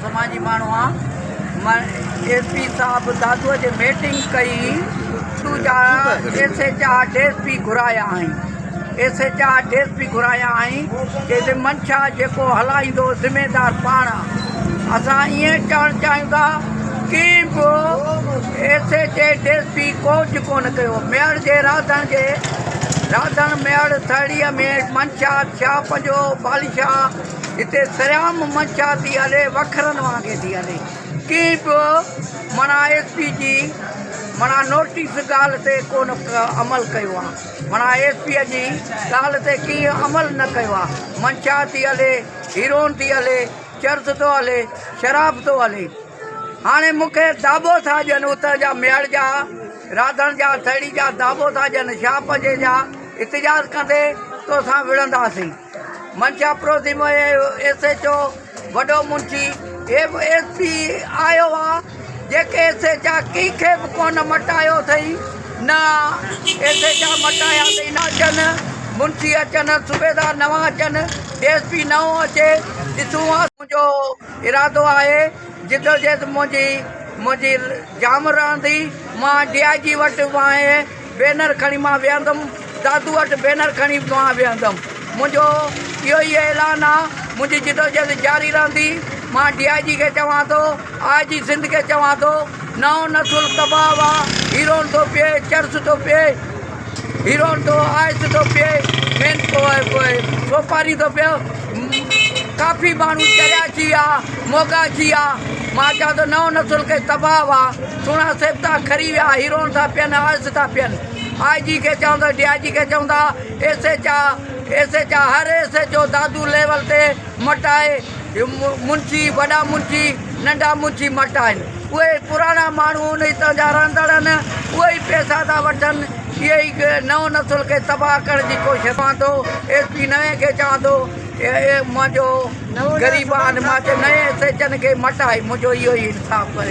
سماجي ماڻهو آ مان ايس پي صاحب دادوء جي ميٽنگ ڪئي تو جا S H R D S P گهرايا آهن S H R D S P گهرايا آهن چي ته منشا جيڪو هلائيندو ذميدار پاڻ آ اسان ائين چوڻ چاهيون ٿا ڪي به S H A D S P coach ڪونه ڪيو ميهڙ جي راڌڻ جي راڌڻ ميهڙ ٿرڙيء ۾ منشا شاهه پنجو بالشاهه هتي سرعام منشا ٿي هلي وکرن وانگي ٿي هلي ڪنهن به معنيٰ ايس پي جي معنيٰ نوٽيس ڳالهه تي ڪونه عمل ڪيو آ معنيٰ ايس پي جي ڳالهه تي ڪنهن عمل نه ڪيو آ منشا ٿي هلي هيروئن ٿي هلي چرس ٿو هلي شراب ٿو هلي هاڻي مون کي داٻو ٿا ڏين اتان جا ميهڙ جا راڌڻ جا ٿرڙي جا داٻو ٿا ڏين شاهه پنجي جا احتجاج ڪندي توسان وڙهنداسين منشا پروزي ۾ ايس ايڇ او وڏو منشي هي به ايس پي آيو آ جيڪي ايس ايڇ آ ڪنهن کي به ڪونه مٽايو اٿئي نه ايس ايڇ آ مٽايا اٿئي نه اچن منشي اچن صوبيدار نوان اچن ايس پي نئون اچي ڏسون ها منهنجو ارادو آهي جدوجهد منهنجي منهنجي جام رهندي مان ڊي I جي وٽ مان بينر کڻي مان ويهندم دادو وٽ بينر کڻي مان ويهندم منهنجو اهو ئي اعلان آ منهنجي جدوجهد جاري رهندي مان ڊي I جي کي چوان ٿو آء جي سنڌ کي چوان ٿو نئون نسل تباهه آ هيروئن ٿو پيئي چرس ٿو پيئي هيروئن ٿو آئس ٿو پيئي مين سوپاري ٿو پيئي ڪافي ماڻهو چريا ٿي ويا موڳا ٿي ويا مان چوان ٿو نئون نسل کي تباهه آ سهڻا سيبتا کري ويا هيروئن ٿا پين آئس ٿا پين آء جي کي چون ٿا ڊي I جي کي چون ٿا S H I S H I هر S H O Dadu level تي مٽائي منشي وڏا منشي ننڍا منشي مٽائن اهي پراڻا ماڻهو ان هتان جا رهندڙ آهن اهي ئي پئسا ٿا وٺن اهي ئي نئون نسل کي تباهه ڪرڻ جي ڪوشش چوان ٿو ايس پي نئين کي چوان ٿو منهنجو غريب آهن مان چيو نئين ايس ايڇ اين کي مٽائي منهنجو اهو ئي انصاف ڪري.